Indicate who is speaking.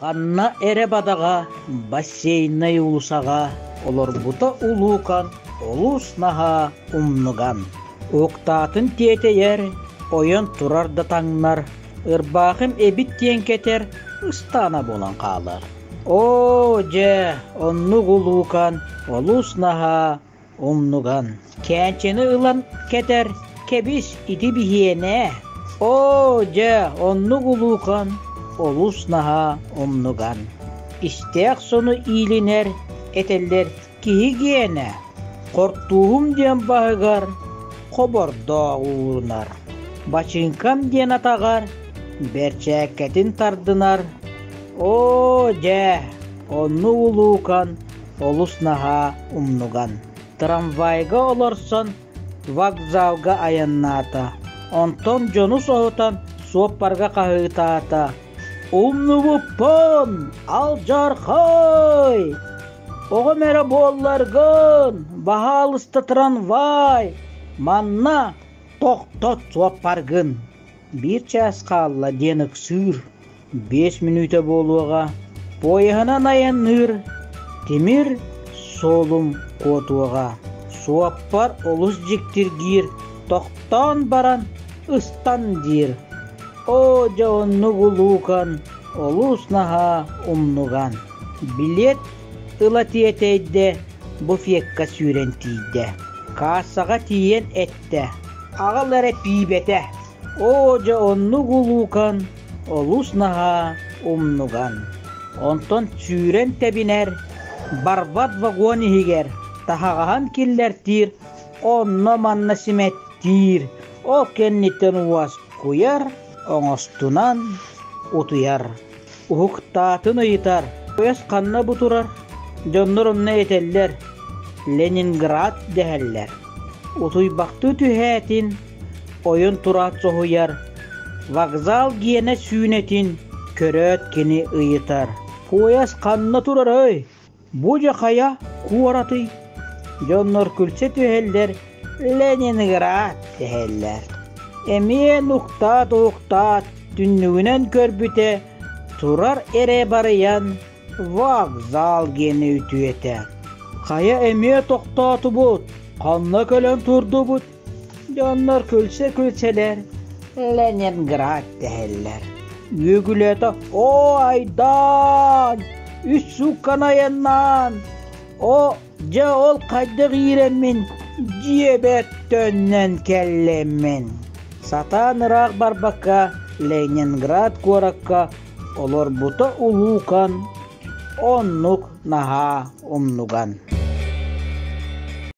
Speaker 1: Ханна эрэ бадаҕа Бассейнай уулусаҕа олорбута улуукан олус наһаа умнуган. Уктаатын тиэтэйэр, ойон турар да таҥнар, ырбаахым эбит диэн кэтэр, ыстаана буолан хаалар. Оо, дьэ, оннук улуукан олус наһаа умнуган. Кээнчэни ылан кэтэр, кэбис ити биһиэнэ. Оо, дьэ, оннук улуукан, олус наһаа умнуган. Истээх сону иилинэр, этэллэр киһи гиэнэ. Хортууһум диэн баһыгар хобордоох уурунар. Бачыыҥкам диэн атаҕар бэрчээккэтин тардынар. Оо, дьэ, оннук улуукан, олус наһаа умнуган. Трамвайга олорсон вокзалга айаннаата. Онтон дьону соһутан суоппарга хаһыытаата: «Умнубуппун! Алдьархай! Оҕом эрэ буолларгын, баһаалыста трамвай! Манна тохтот суоппаргын!» Биир чаас хаалла диэн ыксыыр, 5 мүнүүтэ буолуоҕа, поеһынан айанныыр, тимир суолум куотуоҕа. Суоппар олус дьиктиргиир, тохтоон баран ыстан диир. Оо, дьэ оннук улуукан, олус наһаа умнуган. Билиэт ыла тиэтэйдэ, буфекка сүүрэн тиийдэ. Каассаҕа тиийэн эттэ: «Аҕал эрэ пиибэтэ». Оо, дьэ оннук улуукан, олус наһаа умнуган. Онтон сүүрэн тэбинэр, барбат вагон иһигэр таһаҕаһын киллэртиир, онно-манна симэттиир, ол кэнниттэн уоскуйар, оҥостунан утуйар. Уһуктаатын ыйытар: «Өс ханна бу турар?» Дьоннор онно этэллэр: «Ленинград» дэһэллэр. Утуйбахтыы түһээтин, ойон тураат соһуйар, вокзал гиэнэ сүүнэтин көрөөт кини ыйытар: «Пуойас ханна турарый? Бу дьэ хайа куоратый?» Дьоннор күлсэ түһэллэр, «Ленинград» дэһэллэр. Эмиэ нуктаат-уһуктаат түннүгүнэн көрбүтэ, турар эрэ барыйан вокзал гиэнэ үтүөтэ. Хайа эмиэ тохтоотубут, ханна кэлэн турдубут? Дьоннор күлсэ-күлсэлэр Ленинград дэһэллэр. Үөгүлээтэ «Оо, айдаан! Үс суукканы айаннаан! О, дьэ ол хайдах иирэммин дьиэбэр төннөн кэллэммин!» Сатаан ыраах барбакка Ленинград куоракка олорбута улуукан, оннук наһаа умнуган.